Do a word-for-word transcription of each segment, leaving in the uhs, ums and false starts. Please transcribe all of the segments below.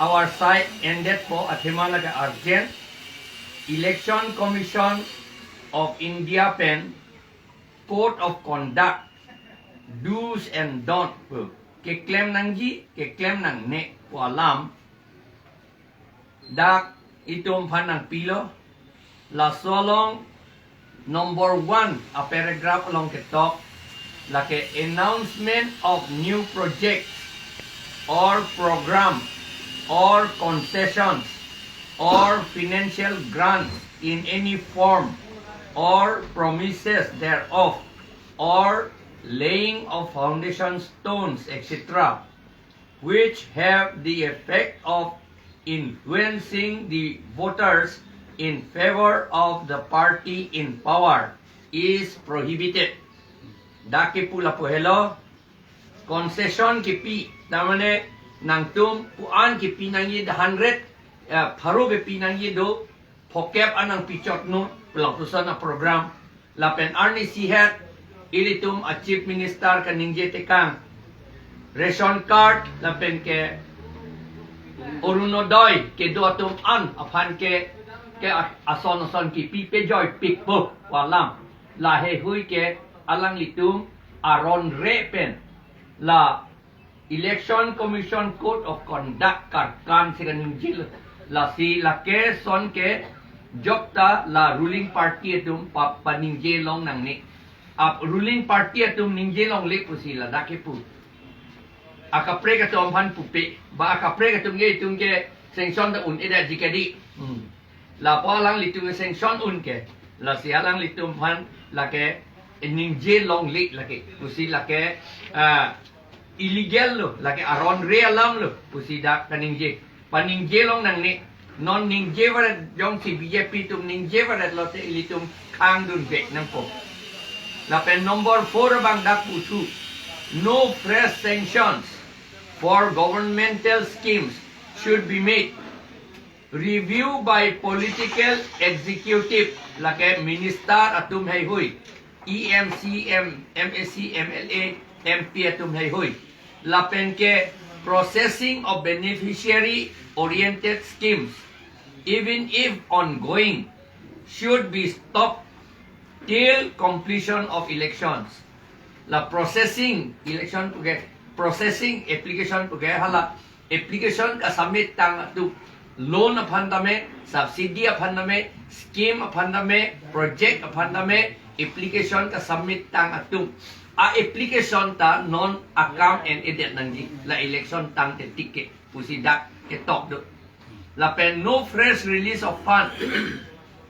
Our side ended po athema lake urgent. Election Commission of India pen Code of Conduct, Do's and Don't pu keklem nangji, keklem nangne pu alam dak itum aphan nangpilo. Laso along number one a paragraph along ketok lake announcement of new projects or program or concessions or financial grants in any form or promises thereof or laying of foundation stones, et cetera, which have the effect of influencing the voters in favor of the party in power is prohibited. Dak kepu lapu helo, concession kepi, tamane nangtum pu-an kepi nangji, the hundred, eh, pharo kepi nangji do, phokep an nangpichot non, pu lapuson a program. Lapen arnisi het ilitum a Chief Minister kaningje tekang, ration card lapen ke Orunodoi kedo atum an aphan ke, ke a-, ason ason kepi pejoi pikpo pu alam. Laheihui ke alanglitum aron re pen la Election Commission Code of Conduct karkan si kaningje lo. Lasi lake son ke jokta la ruling party atum pa-, paningje long nangne. Ap ruling party atum ningje longle pusi ladak kepu. Akaprek atum aphan pupe. Ba akaprek atum ke itum ke sanction ta un-edetji kedi. Hmm. Lapu alanglitum sanction un ke. Lasi alanglitum aphan lake ningje longle lake. Pusi lake, ah, illegal lo, lake aron re alam lo, pusi dak kaningje. Paningje long nangne, non ningje varet jongsi B J P atum ningje varet lote ilitum khangdun vek nangpo. Lapen number four abang dak puthu, no fresh sanctions for governmental schemes should be made. Review by political executive, lake minister atum heihui, E M, C M, M A C, M L A, M P atum heihui. Lapen ke processing of beneficiary oriented schemes, even if ongoing, should be stopped till completion of elections. La processing election puke, processing application puke hala application kasubmit tang atum, loan aphan tame, subsidy aphan tame, scheme aphan tame, project aphan tame, application kasubmit tang atum a application ta non akam en-edet nangji, la election tangte tik ke pusi dak ketok do. Lapen no fresh release of fund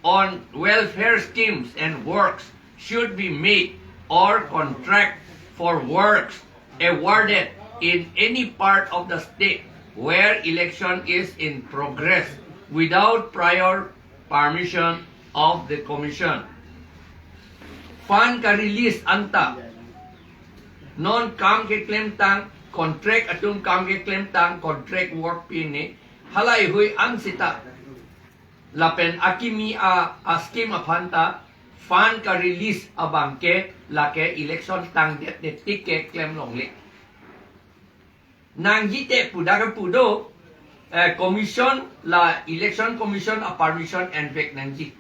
on welfare schemes and works should be made or contract for works awarded in any part of the state where election is in progress without prior permission of the commission. Fund ka-release anta non kam keklem tang, contract atum kam keklem tang, contract work pine, halaihui an sita. Lapen akimi a, a scheme aphan ta fund ka-release abang ke lake election tangdet ne tik ke klem longle. Nangji te pu dak kepu do, eh, commission la election commission a permission envek nangji.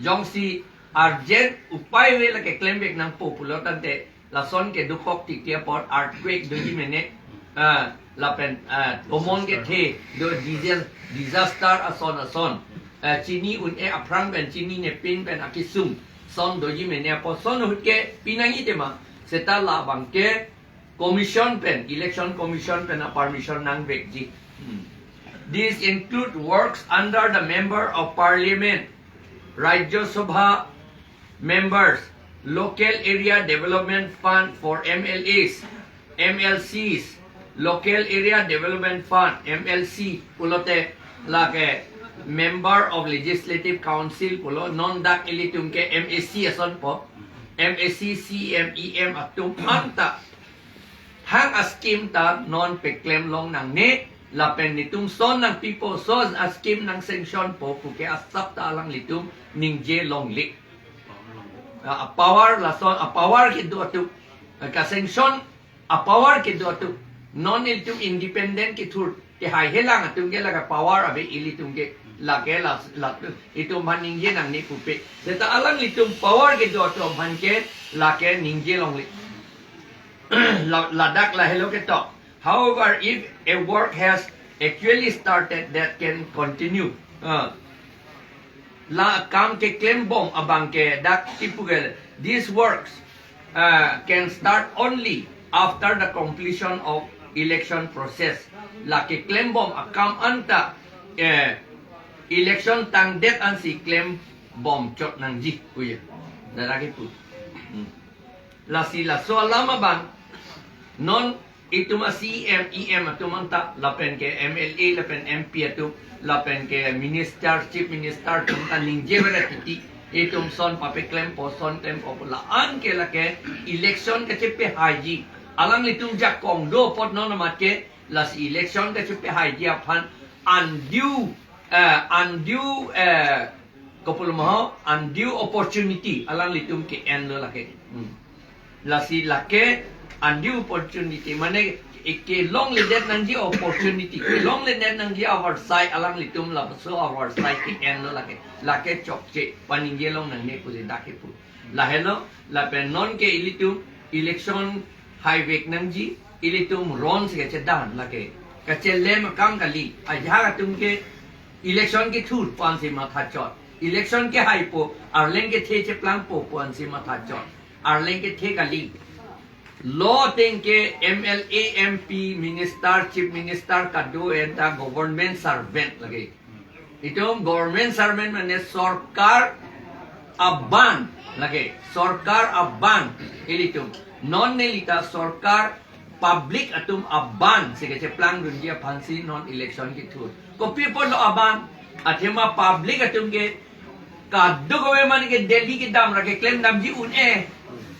Jongsi urgent upai ave lake klem vek nangpo pulo tangte, lason ke dukok titi apot earthquake doji mene, ah, lapen, ah, tomon kethe do, diesel disaster ason ason. Ah, chini un-e aphrang pen, chinine pin pen akesung son doji mene apot son ahut ke pi nangji tema. Seta labang ke commission pen, election commission pen a permission nangvekji. Hmm. These include works under the Member of Parliament, Rajya Sabha members, Local Area Development Fund for M L As, M L Cs, Local Area Development Fund, M L C, pulote lake Member of Legislative Council pulo, non dak ilitum ke M A C asonpo, M A C, C M, E M atum anta hang a scheme ta non peklem long nangne, lapen netum son nangpipo, son a scheme nang sanction po puke asap ta alanglitum ningje longle. A, a power lason, a power kedo atum, a ka-sanction a power kedo atum, Non ilitum independent kethur, kehai helang atum ke lake power ave ilitum ke, lake la, la, itum aphan ningje nangne pupe. Seta alanglitum power kedo atum aphan ke lake ningje longle. La, ladak lahelo ketok. However, if a work has actually started, that can continue. Uh, la akam keklembom abang ke dak kipu ke, these works, uh, can start only after the completion of election process. La keklembom akam anta, eh, election tangdet ansi klembom chot nangji, puye. Dak kipu. Hmm. Lasi laso alam abang, non itum a-C E M, E M atum anta, lapen ke M L A, lapen M P atum, lapen ke minister, chief minister atum ta ningje vere titi, itum son papeklempo, son klempo pu la-an ke lake election kachepehaiji. Alanglitum jakong do apot non amat ke, lasi election kachepehaiji aphan undue, eh, undue, eh, kopulo ma ho, undue opportunity alanglitum ke-enlo lake. Hmm. Lasi lake undue opportunity, mane ke, kelongledet nangji opportunity, kelongledet nangji avarsai alanglitum laso avarsai ke-enlo lake. Lake chokche, paningje long nangne pusi dak kipu. Lahelo, lapen non ke ilitum election haivek nangji, ilitum ron si kachedam lake. Kachelem akam kali, ajahak atum ke election kethur pu ansi mathachot. Election kehaipo, arleng kethe cheplangpo pu ansi mathachot. Arleng kethe kali. Lo ateng ke M L A, M P, minister, chief minister, kado anta government servant lake. Itum government servant mane sorkar aban lake, sorkar aban ilitum. Non nelita sorkar public atum aban si kacheplang dunji aphansi non election kethur. Kopi apotlo aban, athema public atum ke kadokave mane ke Delhi kedam ra keklem damji un-e.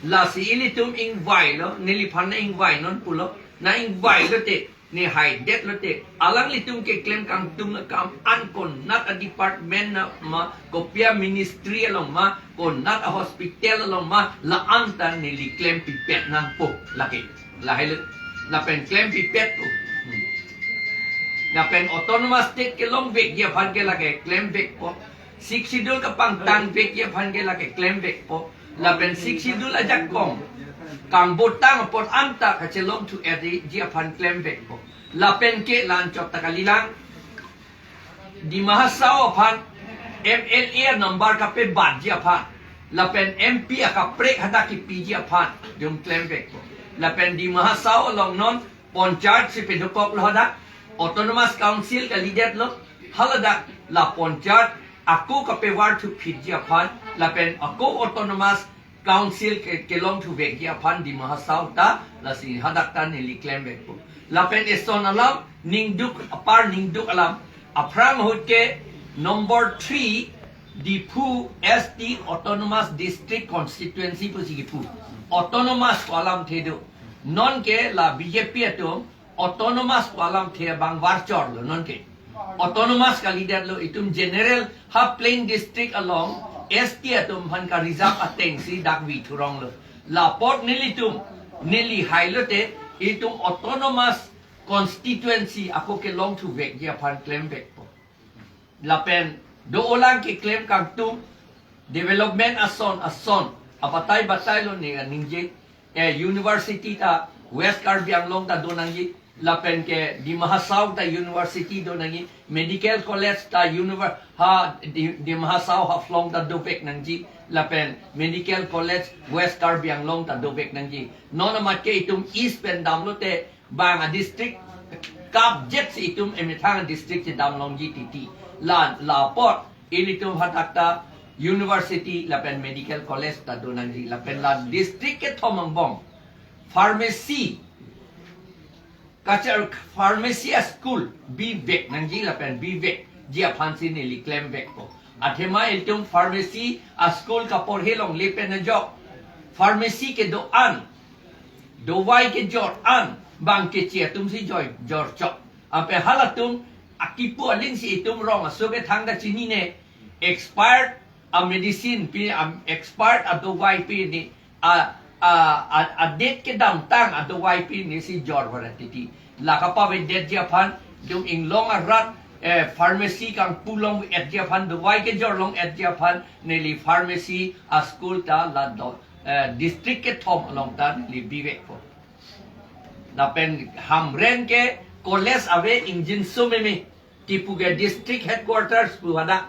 Lasi ilitum ingvailo, neliphan na ingvainon pulo, na ingvai lote, ne haidet lote, alanglitum keklem kangtung akam an konat a-department na ma, kopi a-ministry along ma, konat a-hospital along ma, la-an ta neli klempipet nangpo lake. Lahelo, lapen klempipetpo. Hmm. Lapen autonomous state kelongvekji aphan ke lake klemvekpo. Sixth Schedule kapangtangvekji aphan ke lake klemvekpo. Lapen Sixth Schedule ajakong kangbotang apot anta kachelongthu-etji aphan klemvekpo. Lapen ke la-anchot ta kalilang. Dima Hasao aphan M L A number kapebatji aphan, lapen M P akaprek hadak kipiji aphan, itum klemvekpo. Lapen Dima Hasao along non panchayat si pedokoklo hadak, autonomous council kalidetlo, haladak la panchayat ako kapevarthuphitji aphan, lapen ako autonomous council ke, kelongthuvekji aphan Dima Hasao ta, lasi hadak ta neli klemvekpo. Lapen eson alam, ningduk, apar ningduk alam, aphrang ahut ke number three, Diphu S T Autonomous District Constituency pusi kipu. Autonomous pu alamthe do. Non ke la B J P atum autonomous pu alamthe abang varchorlo non ke. Autonomous kalidetlo, itum general ha plain district along S T atum aphan ka-reserve atengsi dak vithuronglo. La apot nelitum, neli hailote, itum autonomous constituency ako kelongthuvekji aphan klemvekpo. Lapen do-olang keklem kangtung development ason ason abatai batailo ne ningje, eh, university ta West Karbi Anglong ta do nangji, lapen ke Dima Hasao ta university do nangji, medical college ta univer-, ha Di-, Dima Hasao Haflong ta dovek nangji, lapen medical college West Karbi Anglong ta dovek nangji. Non amat ke itum East pen damlote bang a-district kapjet si itum emethang district chedam longji titi. La, la apot ilitum hadak ta university lapen medical college ta do nangji, lapen la district kethom angbong pharmacy, kachar pharmacy a-school bivek nangji lapen bivekji aphansi neli klemvekpo. Athema ilitum pharmacy a-school kaporhe longle pen ajok, pharmacy kedo-an, dovai kejor an, bang keche atumsi joi, jorchok. Ape halatum akipu aling si itum rong aso kethang ta chinine, expired a-medicine pi, a-expired a-dovai pi ne, a, a, a, a-date kedamtang a-dovai pi ne si jor vara titi. La kapavedetji aphan, dum inglong arat, eh, pharmacy kangpu long-etji aphan, dawai kejor long-etji aphan, neli pharmacy a-school ta la do, eh, district kethom along ta neli bivekpo. Lapen Hamren ke college ave ingjinso meme. Kipu ke district headquarters pu hadak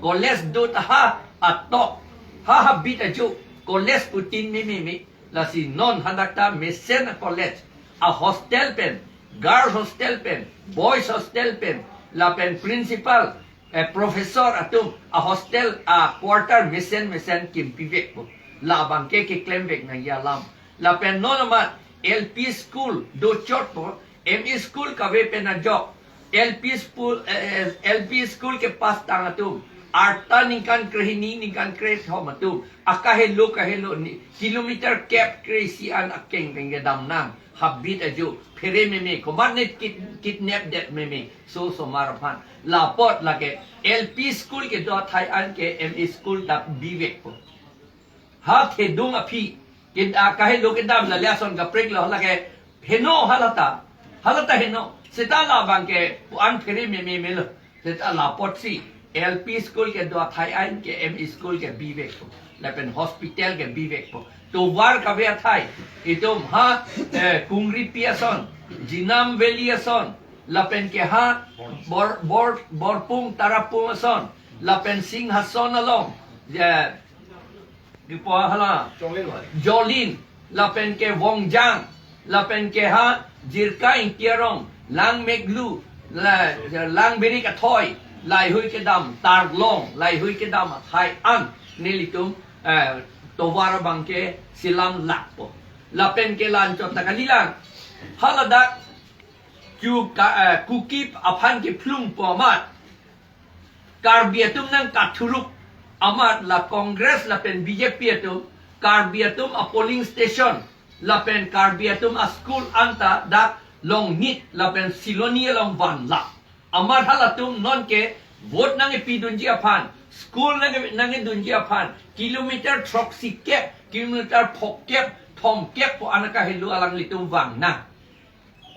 college do ta ha atok, ha habit ajo college putin meme me. Lasi non hadak ta mesen a-college, a-hostel pen, girls hostel pen, boys hostel pen, lapen principal, eh, professor atum a-hostel, a-quarter mesen mesen kimpivekpo. Labang ke keklemvek nangji alam. Lapen non amat L P school dochotpo, M E school kave pen ajok, L P school, eh, eh, L P school kepass tang atum, arta ningkan krehini, ningkan krethom atum, akahelo kahelo ni, kilometer kep kre-isi an akeng keng kedam nang, habit ajo, phere meme, komat ne kid-, kidnap det meme, so osomar aphan. Lapot lake L P school kedo athai an ke M E school ta bivekpo. Ha thedung aphi, kid-, a, kahelo kedam la le ason kaprek lo, lake heno halata, halata heno. Seta labang ke pu-an phere meme melo. Seta lapotsi L P school kedo athai an ke M E school ke bivekpo. Lapen hospital ke bivekpo. Tovar kave athai, itum ha, eh, Kungripi ason, Jinam Valley ason, lapen ke ha Bor, Bor, Borpung Tarapung ason, lapen Singhason along, eh, Dipo hala Jolin. Jolin, lapen ke Wongjang, lapen ke ha Jirka Ingti arong, Langmeklu, la, Langbirik athoi, laheihui kedam, Tarlong, laheihui kedam athai an nelitum, eh, tovar abang ke selam lakpo. Lapen ke la-anchot ta kalilang. Haladak Ku ka, eh, Kuki aphan kephlungpo amat, Karbi atum nangkathuruk amat la Congress lapen B J P atum, Karbi atum a-polling station lapen Karbi atum a-school anta dak Longnit lapen Siloni along vanlap. Amat halatum non ke vote nangkepidunji aphan, school nang, nangkedunji aphan, kilometer throksi kep, kilometer phongkep, thomkep pu an akahelo alanglitum vang nang.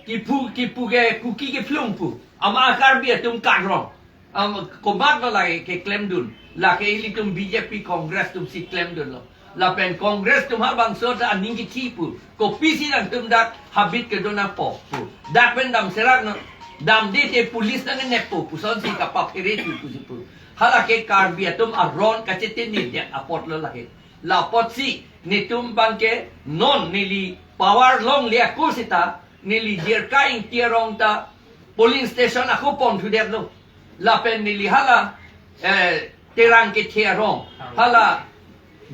Kipu, kipu ke Kuki kephlung pu. Ama Karbi atum karong. Am, komat lo lake keklemdun. Lake ilitum B J P Congress atumsi klemdunlo. Lapen Congress atum ha bangso ta aning kithi pu. Kopisi nangtum dak habit kedo nangpo pu. Dak pen damserak no. Damde te police nangnepo pu. Lasonsi kapaphere thu pusi pu. Halake Karbi atum aron kachetinidet apotlo lake. Lapotsi netum abang ke non neli power longle ako seta, neli Jirka Ingti arong ta polling station ako ponthudetlo. Lapen neli hala, eh, Terang Kethe arong, hala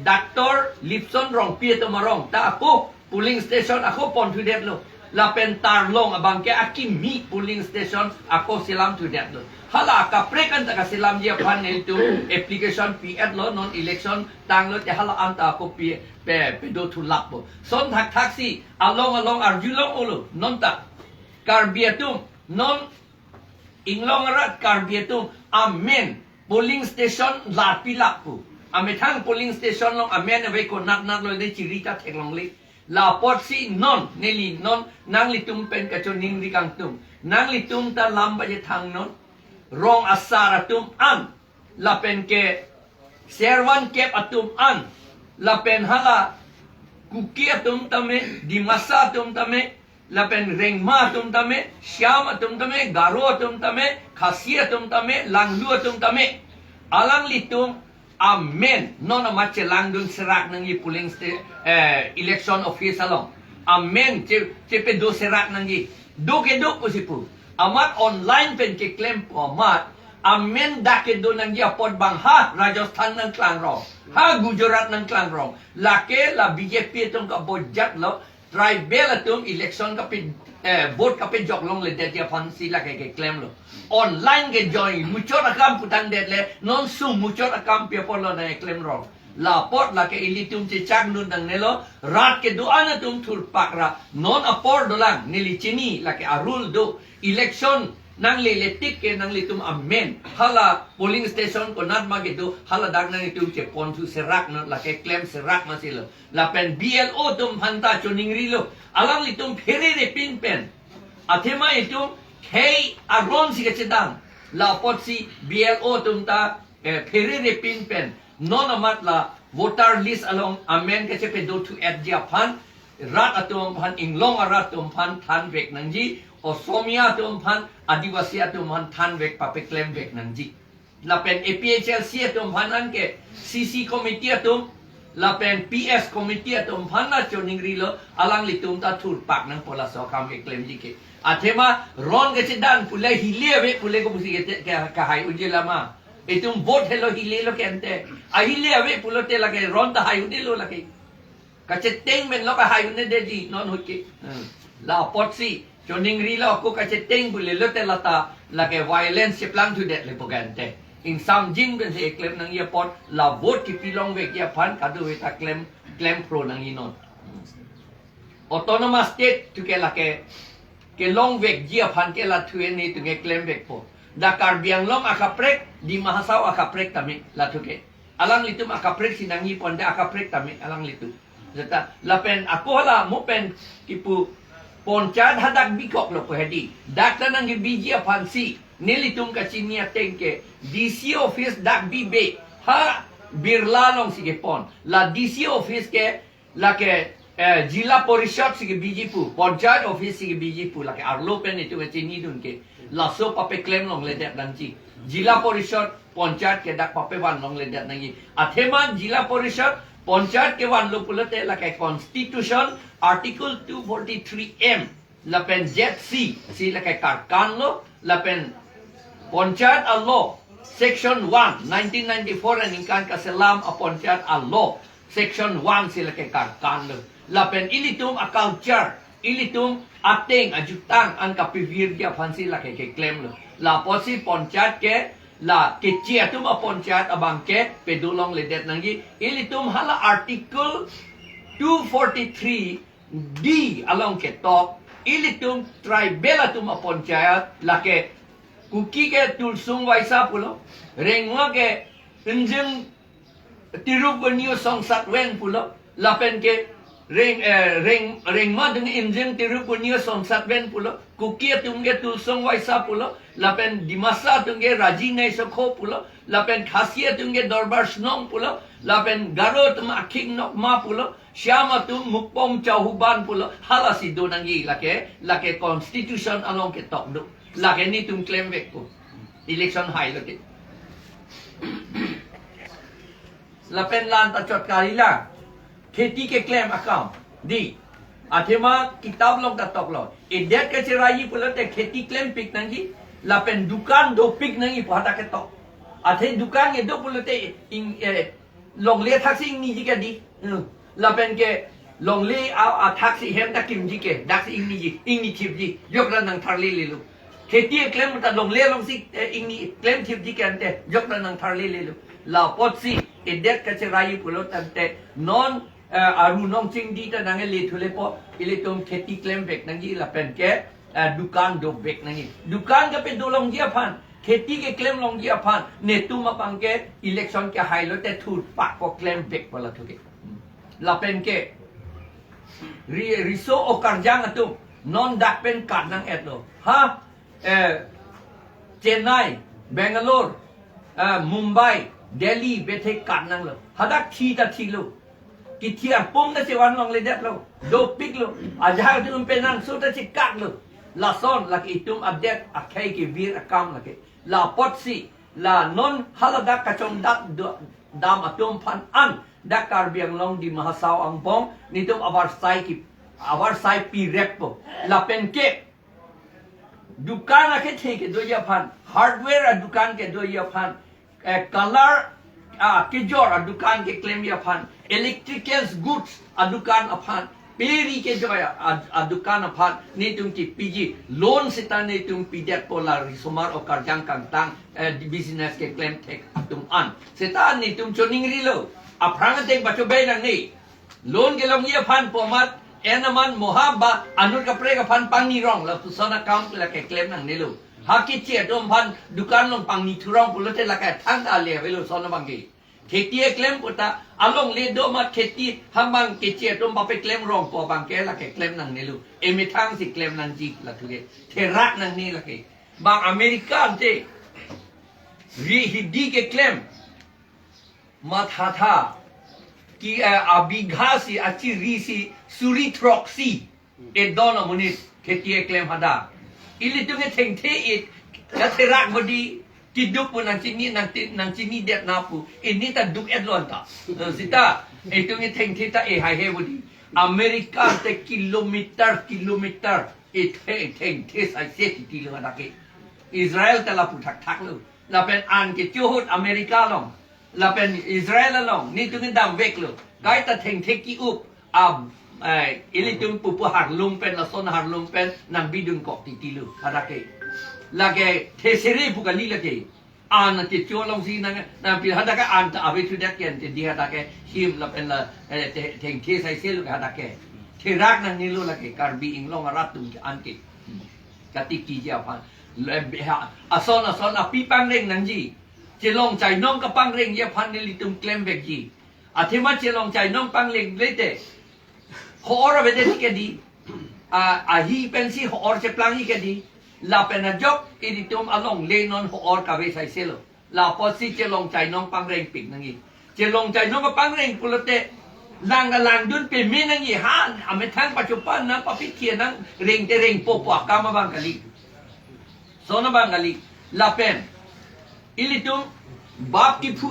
Doctor Lipson Rongpi atum arong ta ako polling station ako ponthudetlo. Lapen Tarlong abang ke akimi polling station ako selamthudetlo. Hala kaprek anta kaselamji aphan nelitum application pi-etlo, non election tanglo te hala anta ako pi, pe, pedothulappo. Lason thakthaksi along along arjulong-olo, non ta Karbi atum, non inglong arat Karbi atum amen polling station larpilappo. Amethang polling station along amen ave, konatnat lo de chiri ta theklongle. Lapotsi non, neli non nanglitum pen kachoningri kangtung. Nanglitum ta lam baje thang non. Rong asar atum an, lapen ke Servan kep atum an, lapen hala Kuki atum tame, Dimasa atum tame, lapen Rengma atum tame, Shyam atum tame, Garo atum tame, Khasi atum tame, Langlu atum tame. Alanglitum amen non amat chelangdun serak nangji polling sta-, eh, election office along. Amen che, chepedo serak nangji. Do kedo pusi pu. Amat online pen keklempo amat. Amen dak kedo nangji apot abang ha Rajasthan nangklangrong, ha Gujarat nangklangrong. Lake la B J P atum kabojat lo. Tribal atum election kape, eh, vote kapejok longledetji aphansi lake keklemlo. Online ke join muchot akam putangdetle, non sum muchot akam pi apotlo nangklemrong. Lapot lake ilitum chechaknun nangnelo, rat kedo-an atum thurpak ra, non apor dolang, neli chini lake a-rule do, election nanglele tik ke nanglitum amen hala polling station konat ma kedo, haladak nanglitum cheponthu serak non, lake klem serak masi lo. Lapen B L O atum aphanta choningrilo. Alanglitum pherere pin pen, Athema itum khei aron si kachedam. La apotsi B L O atum ta, eh, pherere pin pen non amat la voter list along amen kachepedo thu-etji aphan, rat atum aphan, inglong arat atum aphan thanvek nangji, Osomia atum aphan, Adivasi atum aphan thanvek papeklem vek nangji. Lapen A P H L C atum aphan anke C C committee atum, lapen P S committee atum aphan la choningrilo, alanglitum ta thurpak nangpo laso akam keklemji ke. Athema ron kachedam pule hile ave pule kopusi ke, ke, kahai unji lama. Itum vote helo hile lo ke ante. Ahile ave pulote lake ron ta hai unji lo lake. Kacheteng pen lo kahai un-edetji non ahut ke. Hmm. La apotsi choningrilo, ako kacheteng pule lote lata lake violence cheplang thudet le pu ke ante. Ingsamjin pensi eklem nangji apot, la vote kipilongvekji aphan kadokave ta klem, klem pro nangji non. Hmm. Autonomous state thu ke lake kelongvekji aphan ke la thu-e netum keklemvekpo. Dak Karbi Anglong akaprek, Dima Hasao akaprek tame la thu ke. Alanglitum akaprek si nangji pon de akaprek tame alanglitum. Jeta lapen ako hala mo pen kipu ponchayat hadak bikoklo pu hedi. Dak ta nangkebiji aphansi nelitum kachini ateng ke D C office dak bibe ha Birla alongsi kepon. La D C office ke lake, eh, Jila Parishad si kebiji pu, Panchayat office si kebiji pu, lake arlo pen itum kachinidun ke. Laso papeklem longledet nangji. Jila Parishad, Panchayat ke dak papevan longledet nangji. Athema Jila Parishad, Panchayat kevanlo pulote lake Constitution Article two forty-three M lapen Z C si lake karkanlo, lapen Panchayat a-law section one, nineteen ninety-four aningkan kaselam a-Panchayat a-law section one si lake karkanlo. Lapen ilitum a-culture, ilitum ateng ajutang an kapevirji aphansi lake keklemlo. La apotsi Panchayat ke la keche atum a-Panchayat abang ke pedolongledet nangji. Ilitum hala Article two forty-three D along ketok, ilitum tribal atum a-Panchayat lake Kuki ke Tulsong Waisa pulo, Rengma ke Injing Tirup Bunio Songsat Ven pulo, lapen ke Reng, eh, Reng, Rengma atum Injing Tirup Bunio Songsat Ven pulo, Kuki atum ke Tulsong Waisa pulo, lapen Dimasa atum ke Raji Naisokho pulo, lapen Khasi atum ke Dorbar Snong pulo, lapen Garo atum Akhing Nokma pulo, Shyam atum Mukpong Chauhuban pulo, halasi do nangji lake, lake constitution along ketok do. Lake netum klemvekpo. Election hailo ke. Lapen la-an ta chot kali la. Kheti keklem akam. Di. Athema kitab along ta toklo. Edet kacheraiji pulote kheti klempik nangji. Lapen dukan dopik nangji pu hadak ketok. Athe dukan kedo pulote ing, eh, longle athaksi ingniji ke di. Hmm. Lapen ke longle a, athaksi hem ta kimji ke, daksi ingniji, ingnithipji, jokra nangtharlelelo. Kheti keklem ta longle alongsi, eh, ingni klemthipji ke ante, jokra nangtharlelelo. La apotsi edet kacheraiji pulo tangte non, eh, aru nong chingdi ta nangkele thulepo, ilitum kheti klemvek nangji lapen ke, eh, dukan dovek nangji. Dukan kepedolongji aphan, kheti keklem longji aphan, netum abang ke election kehailote thurpakpo, klemvekpo la thu ke. Lapen ke ri-, riso okarjang atum non dak pen kat nang-etlo. Ha, eh, Chennai, Bangalore, eh, Mumbai, Delhi bethe kat nanglo. Hadak thi ta thilo. Kithi arpum ta chevan longledetlo. Dopiklo. Ajahak atum penang so ta chekaklo. Lason lake itum adet akhei kevir akam lake. La apotsi, la non haladak kachongdak do-, dam atum aphan an, dak Karbi Anglong Dima Hasao angbong, netum avarsai ki, avarsai pireppo. Lapen ke, dukan akethe kedoji aphan, hardware adukan kedoji aphan, eh, colour, ah, kejor adukan keklemji aphan, electricals goods adukan aphan, peri kejor a, a, adukan aphan, netum kepiji, loan seta netum pidetpo la risomar okarjang kangtang, eh, business keklem thek atum an. Seta netum choningrilo, aphrang ateng pachobei nangne. Loan kelongji aphan pu amat, en aman mohaba, anut kaprek aphan pangnirong, lapuson akam lake klem nangnelo. Ha kiche atum aphan dukan along pangnithurong pulote lake thangta ale avelo son abang ke. Kheti keklem puta, alongle do ma kheti hamang keche atum pape klem rong po abang ke lake klem nangnelo. Emethang si klem nangji latum ke. Therak nangne lake. Bang America te. Ri hidi keklem. Mathatha. Ki, eh, abigha si achiri si suri throksi. E don amonit kheti keklem hadak. Ilitum ke thengthe it, katherak bodi, kiduk pu nangchini, nangti-, nangchinidet na pu. Ini ta duk-et lo anta. Eh, sita, itum ke thengthe ta e haihe bodi. America te kilometer, kilometer. E theng, thengthe saise titi lo hadak ke. Israel ta lapu thakthak lo. Lapen an kecho ahut America along. Lapen Israel along. Nitum ke damvek lo. Kaita thengthe ki-up. Ab, eh, ilitum pupu harlung pen, lason harlung pen, nangbidun kok titi lo, hadak ke. Lake, thesere pu kali lake. An kecho along si nang, nangpi hadak ke an ta ave thudet ke ante di hadak ke, him lapen la, eh, the-, thengthe saise lo hadak ke. Therak nangnelo lake, Karbi Anglong arat atum ke an ke. Katiki ji aphan. Le, ha, ason, ason, api pangreng nangji. Chelong chainong kapangrengji aphan nelitum klemvekji. Athema chelong chainong pangreng le te. Ho-or avedet ke di. A, ahi pensi ho-or cheplangji ke di. Lapen ajok ilitum alongle non ho-or kave saise lo. Lapusi chelong chainong pangrengpik nangji. Chelong chainong kapangreng pulote lang langdun peme nangji, ha, amethang pachopan nang papikir nang reng te rengpo pu akam abang kali. Lason abang kali. Lapen ilitum bap kephu